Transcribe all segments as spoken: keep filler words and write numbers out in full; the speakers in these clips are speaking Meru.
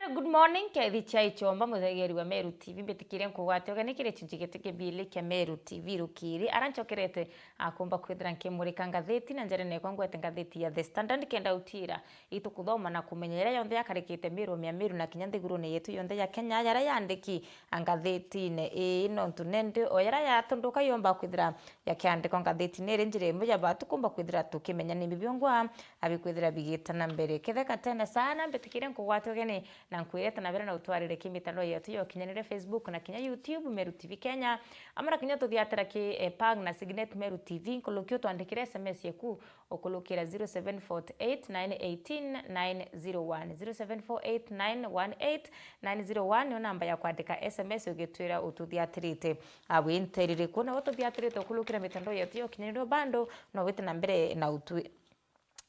Good morning, kethi cha ichomba, muthegeri wa Meru T V, mbitikirie nkugwate ugeni kiri chunji gitu kimbili kia Meru T V rukiri. Ara nchokerete akumba kwithira nkimurika ngatheti na njara nekwa ngwete ngatheti ya The Standard kenda utira itukuthoma na kumenya iria yonthe yakarikite Meru, mia Meru na kinya nthigurune yetu yonthe ya Kenya, yara yandiki a ngathetiine ii, nontu nende o yara yatunduka yomba kwithira yakiandikwa ngathetiine iri njira imwe ya batu kumba kwithira tukimenya ni bibiongwa abikwithira bigita na mbere. Ketheka tene sana, mbitikirie nkugwate ugeni na nkwirite na mbere na utwarire ki mitandao yetu ya ukinyanire, Facebook na kinya YouTube, Meru T V Kenya, amwe na kinya tuthiatira ki, eh, Pang na Signet Meru T V, nkuluki utwandikire S M S yeku ukulukira zero seven four eight nine eighteen nine zero one, zero seven four eight nine one eight nine zero one, niyo namba ya kwandika S M S ugitwira ututhiatirite. A, winterire ku, na ututhiatirite ukulukira mitandao yetu ya ukinyanire bando, no wite na mbere na utwi-,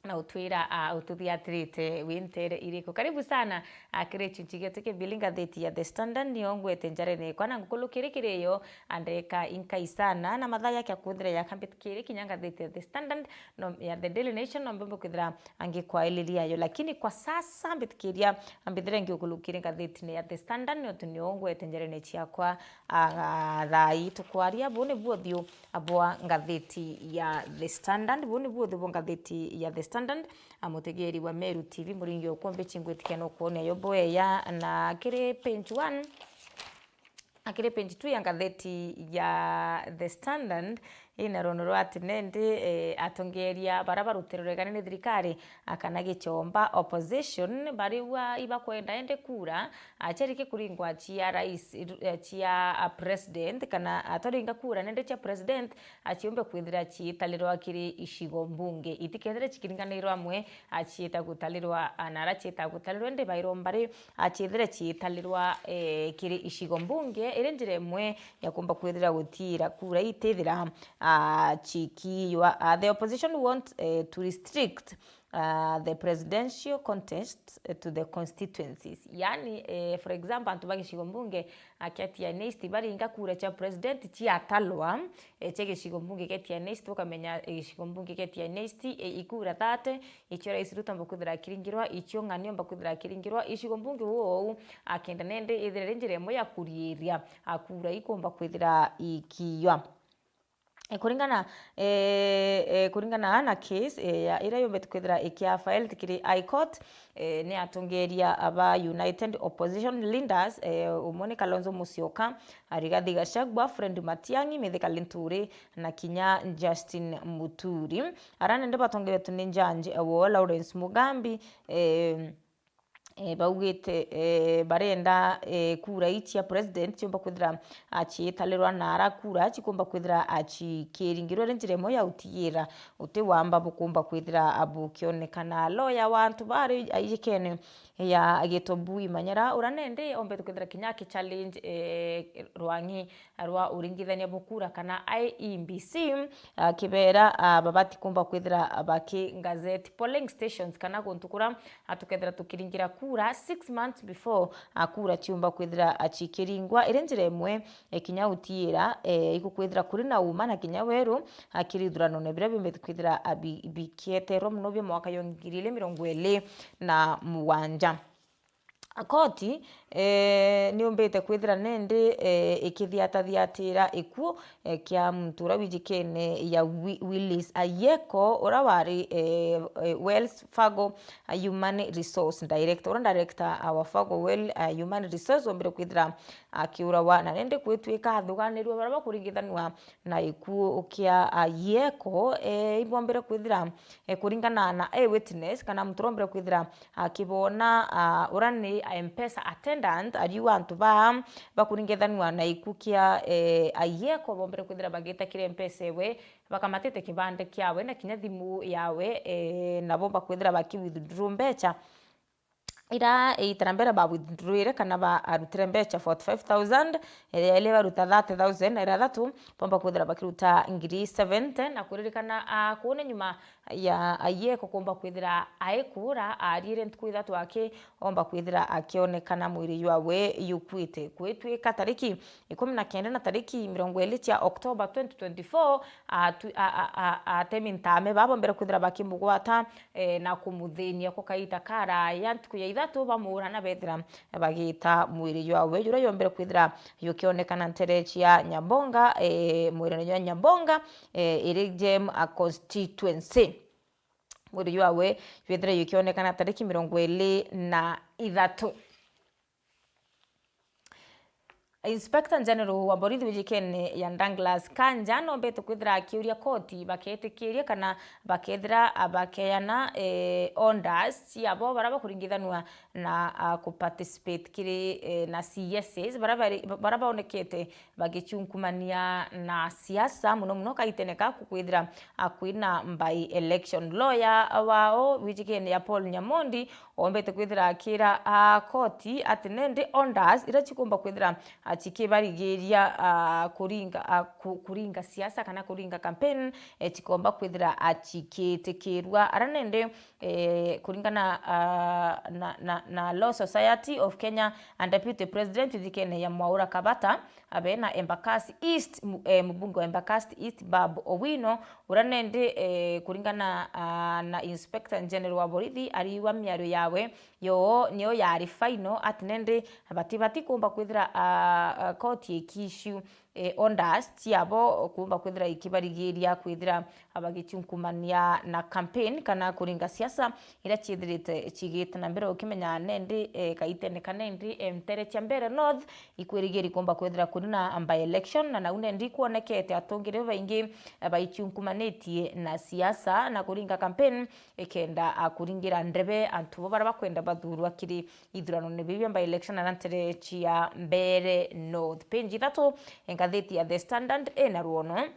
na utwira, a, ututhiatirite wintere iriku. Karibu sana, a, kiri chunji gitu kibili ngatheti ya The Standard, niyo ngwete njara nekwa na ngukulukiri kiri yo, a, ndeka inkai sana, na mathaa yake akwithira yakambit kiri kinya ngatheti ya The Standard, no, ya The Daily Nation, no mbembe kwithira angikwailiria yo. Lakini kwa sasa mbitikiria mbithire ngiukulukiri ngathetiine ya The Standard, nontu niyo ngwete njarene ciakwa, a, thaa ii tukwaria. Buu nibuo uthiu bwa ngatheti ya The Standard, buu nibuo uthiu bwa ngatheti ya The Standard. A, mutegeri wa Meru T V, muringi ukumbi chingwitikia no kuonia yo bweya na kiri page one, akiri page two ya ngatheti ya The Standard, ina rono rwa ati nendi, eh, atongeria bara barutirwe regani ni thirikari, a, kana gichomba, opposition, bariua ibakwenda ende kura, a, cherike kuringwa chia rais, eh, chia, a, president, kana atoringa kura nende chia president, a, chiumbe kwithira chiitalirwa kiri icigo mbunge. Itikethire chikiringanirwa amwe, a, chiita gutalirwa, a, nara chiita gutalirwa, indi bairomba ri, a, chiithire chiitalirwa, eh, kiri icigo mbunge, iri njira imwe ya kumba kwithira gutiira kura itithira, a, chikiiywa. A, the opposition want, eh, to restrict, a, the presidential contest, eh, to the constituencies. Yani, eh, for example, antu ba gicigo mbunge, a, kia Tigania East baringa kura cia president ciatalwa, eh, cia gicigo mbunge kia Tigania East, ukamenya, eh, gicigo mbunge kia Tigania East, eh, ikura thirty, icio rais Ruto omba kwithira akiringirwa, icio Ng'ani omba kwithira akiringirwa, icigo mbunge uu, akenda nende ithire ri njira imwe ya kuriiria, a, kura ikumba kwithira ikiiywa. E, kuringana, e, e, kuringana na case, e, ya, iria yumbite kwithira ikia filed kiri High Court, e, ni atongeria aba United Opposition Leaders, e, umwe ni Kalonzo Musyoka, a, Rigathi Gachagua, Fred Matiang'i, Mithika Linturi, na kinya Justin Muturi. Ara nende batongeretwe ni Judge, e, wo Lawrence Mugambi, e, e, baugite, e, barenda, e, kura ii cia president ciumba kwithira, a, ciitalirwa na ara kura cikumba kwithira, a, cikiringirwa ri njira imwe ya utiira uti wamba bukumba kwithira, a, bukionekana. Lawyer wa antu bari aijikene ya Gitobu Imanyara, ura nende ombete kwithira kinya aki challenge, e, rwang'i rwa uringithania bukura kana I E B C, a, kibera, a, babati kumba kwithira baki gazette polling stations kana guntu kura, a, tukethira tukiringira kura six months before, a, kura ciumba kwithira, a, cikiringwa. Iri njira imwe, e, kinya utiira, e, igukwithira kuri na uma na kinya weru, a, kiri ithuranone biria biumbite kwithira, a, bi-, bikieterwa muno bia mwaka yo ngiri ili mirongo ili na mugwanja. Koti, eh, niumbite kwithira nindi, eh, ikithiathathiatira ikuu, eh, kia muntu uria wijikene ya Wi-, Willis Ayeko, uria wari, eh, eh, Wells Fargo, a, Human Resource Director. Uria director, a, wa Fargo Well, a, Human Resource ombire kwithira akiurawa, na nindi kwitwika athuganirua baria bakuringithanua na ikuu kia, a, Ayeko, eh, ibombire kwithira, eh, kuringana na eyewitness kana muntu uria ombire kwithira akibona, a, uria ni M-Pesa attendant, ariuga antu baa bakuringithanua na ikuu kia, e, Ayeko bombire kwithira bagita kiri M-Pesa ewe, bakamatite kibande kiawe na kinya thimu yawe, e, na bomba kwithira baki withdraw mbecha. Ira iita ria mbere ba withdrawire kana ba arutire mbecha forty-five thousand, iria ili baruta thirty thousand, na iria thatu bomba kwithira bakiruta ngiri seventy, na kuririkana, a, kuune nyuma ya Ayeko kumba kwithira aikura, ariire ntuku ithatu aki omba kwithira akionekana mwiri jwawe jukwite. Kwitwika tariki ikumi na kenda na tariki mirongo ili cia October twenty twenty-four, atu-, a, a, a, atemi ntame babombere kwithira bakimugwata, eh, na kumuthinia kwa kaita karaya. Ntuku ya ithatu bamuura na bethira bagita mwiri jwawe juria yombere kwithira jukionekana ntere cia Nyabonga, eh, mwirine jwa Nyabonga, eh, iri Jem, ah, constituency. Mwiri jwawe jwethire jukionekana tariki mirongo iri na ithatu. Inspector General wa borithi wijikene ya Douglas Kanja nombete kwithira akiuria koti baketikiria kana bakethira bakeana, eh, orders ciabo baria bakuringithanua na, ah, ku participate kiri, eh, na C S As baria bari, baria baonekete bagichunkumania na siasa, muno muno kaitene gaku kwithira, ah, kwina by election. Lawyer wao wijikene ya Paul Nyamondi ombete kwithira akira, ah, koti ati nendi orders iria cikumba kwithira, ah, cikibarigiria, ah, kuringa, ah, ku-, kuringa siasa kana kuringa campaign, eh, cikomba kwithira, ah, cikitikirua. Aria nendi, eh, kuringana, ah, na, na, na Law Society of Kenya and Deputy President wijikene ya Mwaura Kabata, abe na Embakasi East, mu-, eh, mubunge wa Embakasi East Babu Owino, uria nendi, eh, kuringana, ah, na Inspector General wa borithi ariwa miario yawe, yo niyo yari final, ati nendi bati, batikumba kwithira, ah, ah, koti ikiissue, eh, orders ciabo kumba kwithira ikibarigiria kwithira bagichunkumania na campaign kana kuringa siasa iria ciithirite cigite na mbere. Ukimenya nendi, eh, kaitene ka nendi, eh, ntere cia Mbeere North ikwirigiria ikumba kwithira kuri na by election, na nau nendi ikwonekete atongeri babaingi, eh, baichunkumanĩtie na siasa na kuringa campaign ikenda, ah, kuringira ndebe antu bo baria bakwenda bathurwa kiri ithuranone biu bia by election na ntere cia Mbeere North. Page ithatu, eh, ngathiti ya The Standard ina rwono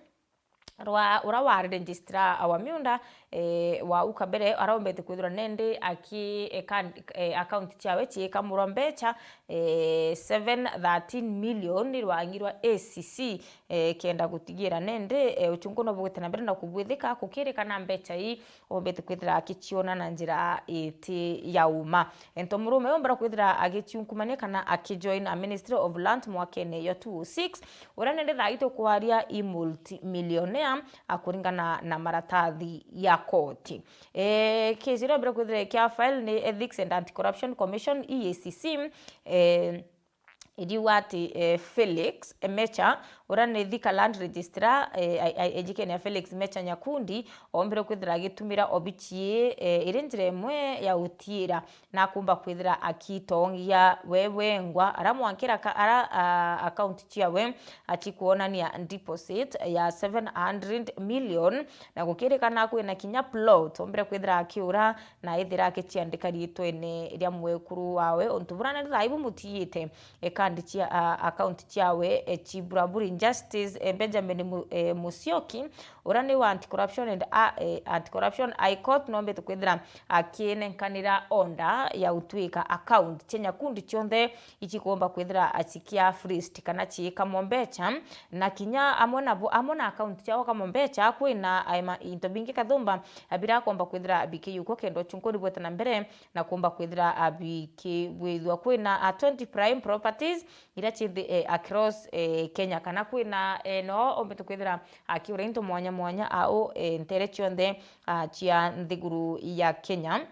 rwa uria wari registrar wa miunda, eh, wa u kabere, arombete kwithirwa nendi aki, eh, kan-, eh, account ciawe ciikamurwa mbecha, eh, seven thirteen million rwang'i rwa A C C, eh, kenda gutigira nendi, eh, uchunguzi no bugite na mbere na kubwithika, gukirikana mbecha ii ombete kwithira akiciona na njira iti ya uma. Ento murume ombera kwithira agichiunkumania kana akijoin a Ministry of Land mwakene ya two oh six, uria nendi thaa ii tukwaria i multi-millionaire, a, kuringana na maratathi ya koti. E, kesi iria ombere kwithira ikia file ni Ethics and Anti-Corruption Commission, E A C C, e, iriuga ati, e, Felix Mecha, uria ni Thika Land Registrar, e, a, a, ejikene ya Felix Mecha Nyakundi, ombire kwithira agitumira obichi ii, e, iri njira imwe ya utiira na akumba kwithira akitongia we wengwa, ara mwankira ka-, ara, a, account ciawe achikwonania deposit ya seven hundred million, na gukirikana kwina kinya plot ombire kwithira akiura na ethira akiciandika riitwene ria mwekuru wawe. Untu bura nari thaa ii bumutiyite, e, kandi cia, a, account ciawe, e, chiburaburi. Justice, e, Benjamin Mu-, e, Musyoki, uria ni wa Anti-Corruption and, a, e, Anti-Corruption High Court, nombete kwithira akinenkanira order ya gutwika account cia nyakundi cionthe ichikumba kwithira achikia freezed kana chiikamwa mbecha, na kinya amwe nabo, amwe na account ciao kamwa mbecha, kwina, a, ma-, into bingi kathumba, a, birakomba kwithira bikiyukwa kenda uchunguzi bwete na mbere na kumba kwithira, a, bikibwithua. Kwina, a, twenty prime properties iria cithi, e, across, e, Kenya, kana kwina, e, no ombete kwithira akiura into mwanya mwanya au, e, ntere cionthe, a, cia nthiguru ya Kenya.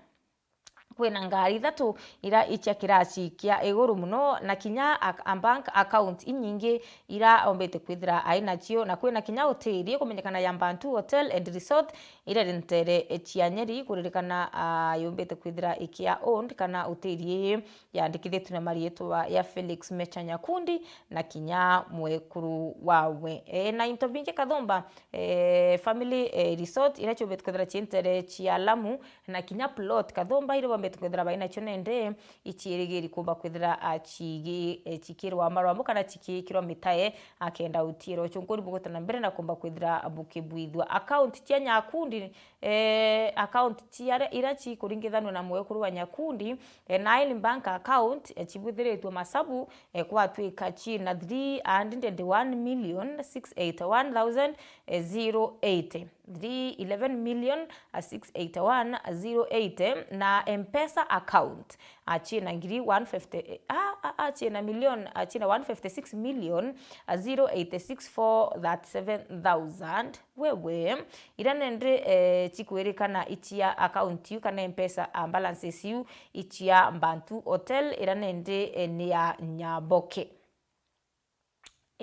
Kwina ngari ithatu iria icia kirasi kia iguru muno, na kinya ak-, a bank account inyingi iria ombete kwithira ai nacio, na kwina kinya hoteli ikumenyekana ya Bantu Hotel and Resort iria iri ntere cia Nyeri, kuririkana, a, yumbite kwithira ikia owned kana hoteli ii yandikithitue na mariitwa ya Felix Mecha Nyakundi na kinya mwekuru wawe. E, na into bingi kathumba, e, family, e, resort iria ciumbite kwithira cii ntere cia Lamu, na kinya plot kathumba iria bombete kwithira bai nacio nende, ichiirigiri kumba kwithira, a, chigi-, e, chikirwa marwambo kana chikikirwa mitae, akenda utiira uchunguzi bugutana mbere na kumba kwithira bukibwithua. Account cia nyakundi, e, account cia iria chikuringithanua na mwekuru wa nyakundi, e, Nile Bank account, e, chibwithiritwe masabu, e, kwatwika china three hundred and one million six eighty one thousand zero eighty. three eleven million six eighty one zero eight, na Mpesa account, a, ciina ngiri one fifty, a, a, a, ciina million, a, ciina one fifty six million zero eighty six four thirty seven thousand. Wewe, ira nende, eh, cikwirikana icia account iu kana Mpesa, a, balances iu icia Mbantu Hotel, ira nende, eh, ni ya Nyaboke.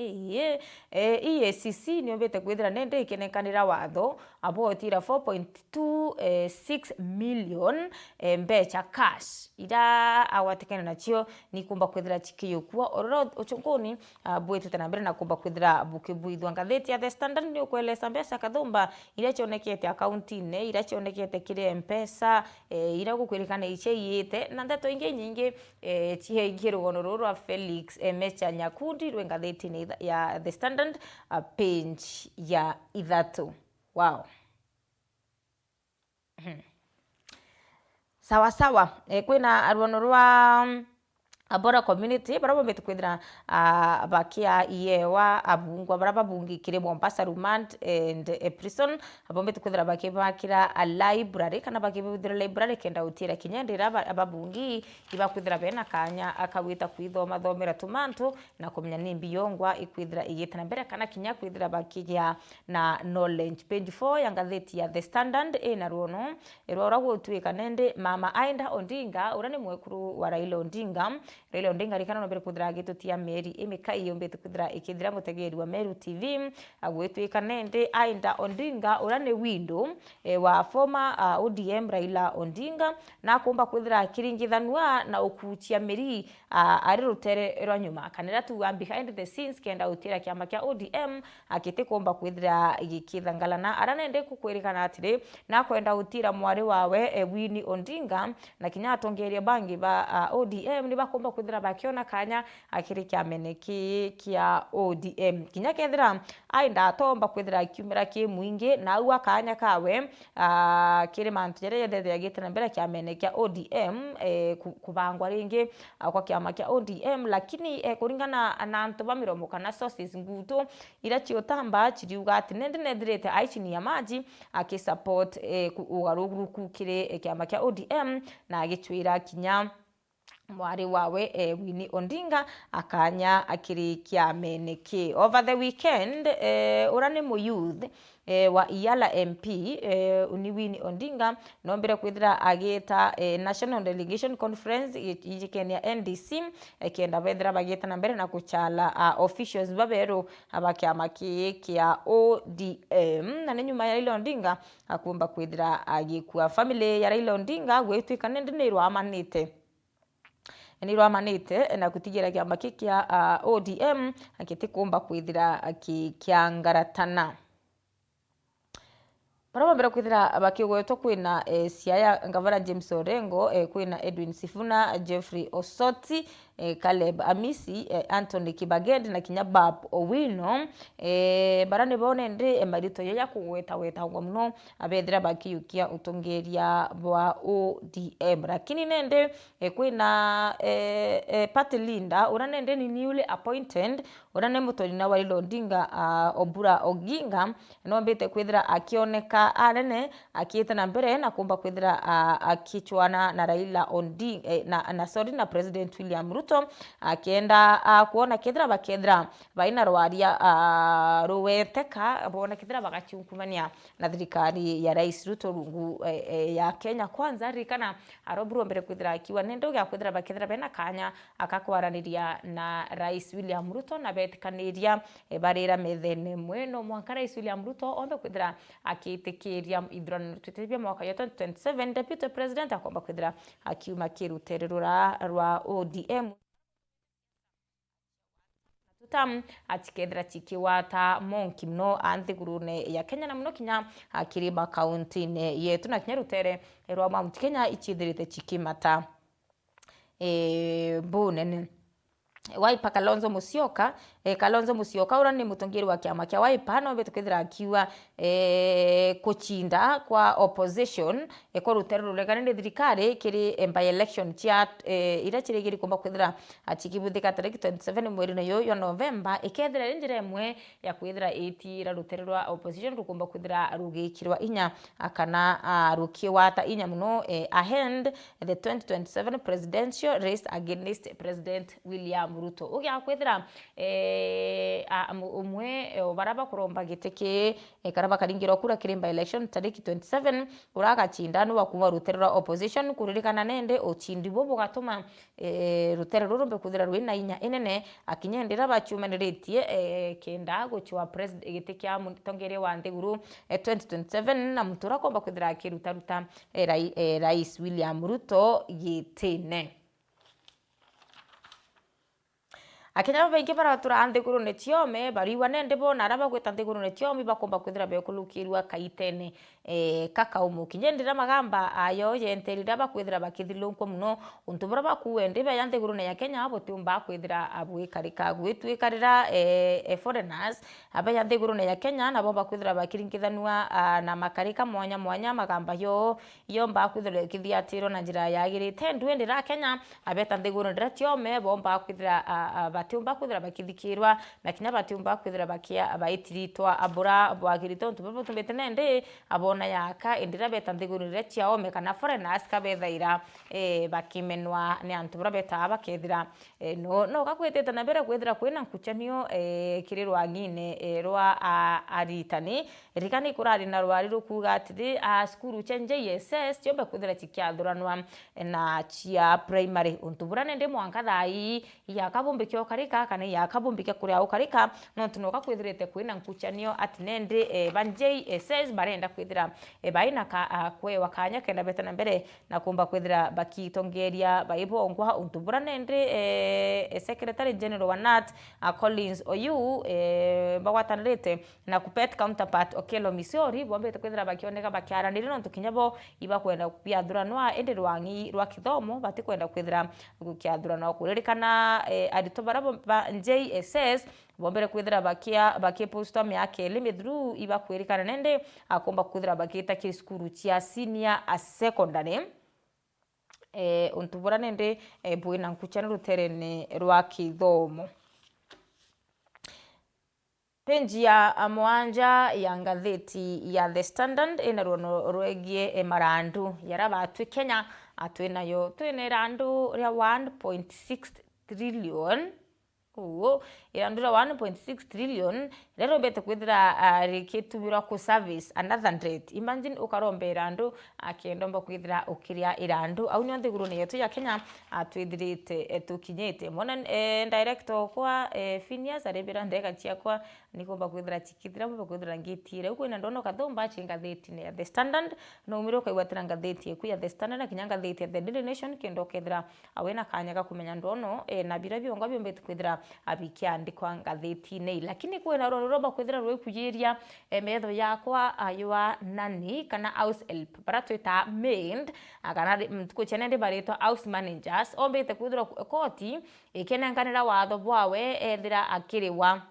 Ii, eh, E A C C niyumbite kwithira nende ikinekanira watho abwotira four point two six million, eh, mbecha cash, ira agwatikene nacio nikumba kwithira cikiyukua. Ororo uchunkuni, ah, bwitite na mbere na kumba kwithira bukibwithua. Ngathiti ya The Standard niukwelesa mbecha kathumba ira cionekete akaunti-ini, ira cionekete kiri Mpesa, eh, ira gukwirikana icia iyite, na ndeto ingi nyingi, eh, cihegie rugono ruru rwa Felix, eh, Mecha Nyakundi rwi ngathitini itha-, ya The Standard, ah, page ya ithatu. Wow. Mhm. Sawa sawa. Eh, kwina rugono rwa, mm, Abora community, baria bombite kwithira, ah, bakia iewa abungwa baria babungi kiri Mombasa Remand and, eh, Prison, bombite kwithira bakibakira a library kana bakibwithira library kenda gutiira kinya ndira ba-, babungi ibakwithira bena kanya akawita kwithoma thomera tumantu na kumenya ni mbi yongwa ikwithira igite na mbere kana kinya kwithira bakigia na knowledge. Page four ya ngathiti ya The Standard ina ruono rwa uria gutwika nende Mama Ida Odinga, uria ni mwekuru wa Raila Odinga. Raila Odinga rikana nombere kwithira agitutia mieri imikai yumbite kwithira ikithira mutegeri wa Meru T V, agwitwika nende Ida Odinga, uria ni windu, eh, wa former, ah, O D M Raila Odinga, na akumba kwithira akiringithanua na ukuchia miri, ah, ari rutere rwa nyuma, kana ira tuga behind the scenes, kenda utira kiama kia O D M, akitikumba kwithira gikithangalana. Ara nende kukwirikana atiri, nakwenda gutira mwari wawe, eh, Winnie Odinga, na kinya atongeria bangi ba, ah, O D M ni bakumba kwithira bakiona kanya akiri kiamene ki kia O D M. Kinya kethira Ida atomba kwithira akiumira ki mwingi, na au akanya kawe, ah, kiri mantu jaria jethete jagite na mbere kiamene kia O D M, eh, ku-, kubangwa ringi, ah, kwa kiama kia O D M, lakini, eh, kuringana na antu ba miromo kana sources ngutu, ira ciutamba ciriuga ati nindi nethirite ai chini ya maji akisupport, eh, ku-, ugaruruku kiri, eh, kiama kia O D M, na agicwira kinya mwari wawe, eh, Winnie Odinga akanya akiri kiamene ki. Over the weekend, eh, uria ni muyouth, eh, wa Iyala M P, eh, uni Winnie Odinga nombire kwithira agita, eh, National Delegation Conference i-, ijikene ya N D C, eh, kenda bethira bagita na mbere na kuchala, ah, officials baberu aba kiama kii kia O D M. Na ni nyuma ya Raila Odinga akumba kwithira agikua. Family ya Raila Odinga gwitwika nindi ni irwamanite, ni irwamanite na gutigira kiama kii kia, ah, O D M gitikumba kwithira ki-, kiangaratana. Baria bambere kwithira bakigwetwa kwina, eh, Siaya Ngavana James Orengo, eh, kwina Edwin Sifuna, Geoffrey Osoti, eh, Caleb Amisi, eh, Anthony Kibagende na kinya Bab Owino. Eh, baria nibo nende, eh, marito jaja kugwetagwetagwa muno abethira bakiyukia utongeria bwa O D M. Lakini nende, eh, kwina, eh, eh, party leader uria nende ni newly appointed, uria ni mutonina wa Raila Odinga, ah, Obura Oginga, nombite kwithira akioneka anene akiite na mbere na kumba kwithira, ah, akichwana na Raila Odinga, eh, na, na, sorry, na President William Ruto, akienda, ah, kuona kethira bakethira baina rwaria, ah, ruweteka, bona kethira bagachiunkumania na thirikari ya Rais Ruto rungu, eh, eh, ya Kenya Kwanza. Ririkana, ah, Rob Ruto mbere kwithira akiuga ni ndugi ya kwithira bakethira bena kanya akakwaraniria na Rais William Ruto na betikaniria, eh, barira methene imwe. No mwanka Rais William Ruto ombe kwithira akitikiria ithurano twitite bia mwaka ya twenty twenty-seven, Deputy President akomba kwithira akiuma kirutere rura rwa O D M. Tutam achikethira chikiwata monki muno a nthigurune ya Kenya, na muno kinya akiri makaunti-ini yetu, na kinya rutere rwa Mount Kenya ichithirite chikimata, eh, bunene. Wiper Kalonzo Musyoka, eh, Kalonzo Musyoka uria ni mutongeri wa kiama kia Wiper, no mbete kwithira akiuga, eh, kucinda kwa opposition, eh, kwa rutere ruregani ni thirikari kiri, eh, by election cia, eh, iria cirigiri kumba kwithira, ah, cikibuthika tariki twenty seven mweri-ini uyu jwa November, ikethira iri njira imwe ya kwithira itira rutere rwa opposition rukumba kwithira rugikirwa inya, ah, kana, ah, rukiwata inya muno, eh, ahead the twenty twenty-seven presidential race against President William Ruto. Ugiakwithira, eh, a-, amu-, umwe, eh, o baria bakuromba giti kii, eh, kana bakaringirwa kura kiri by election tariki twenty-seven, uria agacinda ni wa kuuma rutere rwa opposition, kuririkana nende ucindi buu bugatuma, eh, rutere ruru rumbe kwithira rwina inya inene, akinya indi iria baciumaniritie, eh, kenda gucwa pres-, giti kia mutongeria wa nthiguru, eh, twenty twenty-seven, na muntu uria akomba kwithira akirutaruta, eh, rai-, eh, Rais William Ruto gitine. Akenya babaingi baratura nthigurune ciome, bariwa nende bona aria bagwita nthigurune ciome bakomba kwithira bekulukirua kaitene, eh, kakaumu. Kinya indi riria magamba ayo yenteri riria bakwithira bakithilunkwa muno, untu buria bakuue ndi beya nthigurune ya Kenya butiumba kwithira bwikarika. Gwitwikarira, eh, eh, foreigners, abeya nthigurune ya Kenya nabo bakwithira bakiringithanua, ah, na makarika mwanya mwanya, magamba yo yomba kwithirwa ikithiatirwa na njira yagirite. Ndu indi ra Kenya, abeta nthigurune ndira ciome bomba kwithira, a, a, batiumba kwithira bakithikirwa, na kinya batiumba kwithira bakia-, baitiritwa bura bwagirite untu buria butumite nende abona yaka. Indi ra beta nthigurune ndira ciaome kana foreigners kabethaira, eh, bakimenwa ni antu buria betaa bakethira, eh, no, no gakwitite na mbere kwithira kwina nkuchanio, eh, kiri rwang'ine, eh, rwa, a, aritani. Ririkana ikurari na rwari rukuuga atiri, a, cukuru cia J S S ciombe kwithira cikiathuranwa na cia primary. Untu buria nindi mwanka thaa ii iyaka bumbi kia ukarika kana iyaka bumbi kia kuria ukarika, nontu noka kwithirite kwina nkuchanio ati nindi, eh, ba J S S barenda kwithira, eh, baina ka-, a, kwewa kanya kenda beta na mbere na kumba kwithira bakitongeria baibongwa. Untu buria nindi, eh, Secretary General wa nat, a, Collins Oyu, eh, bagwatanirite na KUPPET counterpart Okello Misori bombite kwithira bakioneka bakiaraniria nontu kinya bo ibakwenda biathuranwa, indi rwang'i rwa kithomo batikwenda kwithira gukiathuranwa. Kuririkana, eh, aritwa baria bo-, ba J S S bombere kwithira bakia-, bakipostwa miaka ili mithuru ibakwirikana nindi akomba kwithira bakiita kiri cukuru cia senior a secondary, eh, untu buria nindi, eh, bwina nkuchani ruterene rwa kithomo. Page ya, a, mwanja ya ngatheti ya The Standard ina ruono rwegie, e, marandu yaria batwi Kenya, a, twinayo, twina irandu ria one point six trillion. Uu, irandu ria one point six trillion riria rumbite kwithira, a, rikitumirwa ku service another debt. Imagine ukaromba irandu, a, kenda umba kwithira ukiria irandu. Au nio nthigurune yetu ya Kenya, a, twithirite, e, tukinyite. Mwana, e, director okwa, e, Phineas aribira ndeka ciakwa, nikumba kwithira cikithira, mumba kwithira ngitire. Au kwina ndono kathumba ci ngathetine ya The Standard, no umire ukaigwatira ngatheti eku ya The Standard na kinya ngatheti ya The Daily Nation, kenda ukethira, a, wina kanya ga kumenya ndono, e, na bira bionga biombite kwithira, a, bikiandikwa ngathetine ii. Lakini kwina ruono ruromba kwithira rwikuyiria, e, metho yakwa, a, ywa nani kana house help, bara twita maid, a, kana ri-, ntuku cia nende baritwa house managers, ombite kwithirwa ku-, koti ikinenkanira watho bwawe ethira akiriwa,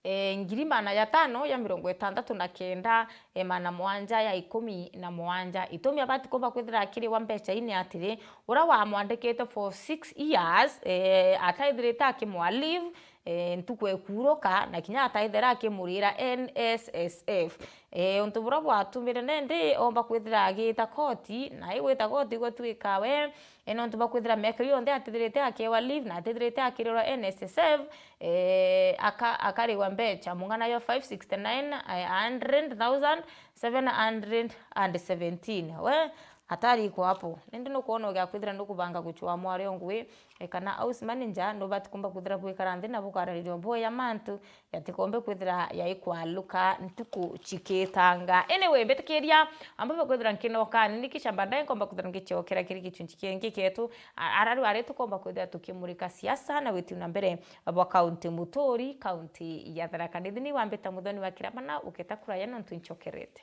e, ngiri magana jatano ya mirongo itantatu na kenda, e, magana mwanja ya ikumi na mwanja. Itumi abati kumba kwithira akiriwa mbecha ii ni atiri, uria wamwandikite for six years, e, ataithirite akimwa leave, e, ntuku ekuruka, na kinya ataithira akimurira N S S F. E, untu buria bwatumire nende omba kwithira agita koti, na igwita koti igwatuika we, e, nontu bwa kwithira miaka ii yonthe atithirite akewa leave na atithirite akirirwa N S S F, e, aka-, akarigwa mbecha mung'ana yo five sixty nine, e, hundred thousand seven hundred and seventeen. We, hatari iko hapo. Nindi nukwona ugiakwithira nukubanga guchwa mwari o ngui, e, kana house manager, nubati kumba kwithira bwikara nthi na bukarariria bweya mantu, yatikombe kwithira yaikwaluka ntuku cikitanga. Anyway, mbitikiria, amba bekwithira nkinoka, nini kisha baadaye nkomba kwithira ngichokera kiri gichunchi kingi kietu, a-, araru ari tukomba kwithira tukimurika siasa na witiu na mbere bwa kaunti muturi, kaunti ya Tharaka Nithi. Ni wambita Muthoni wa Kirabana, uketa kuraya nontu nchokerete.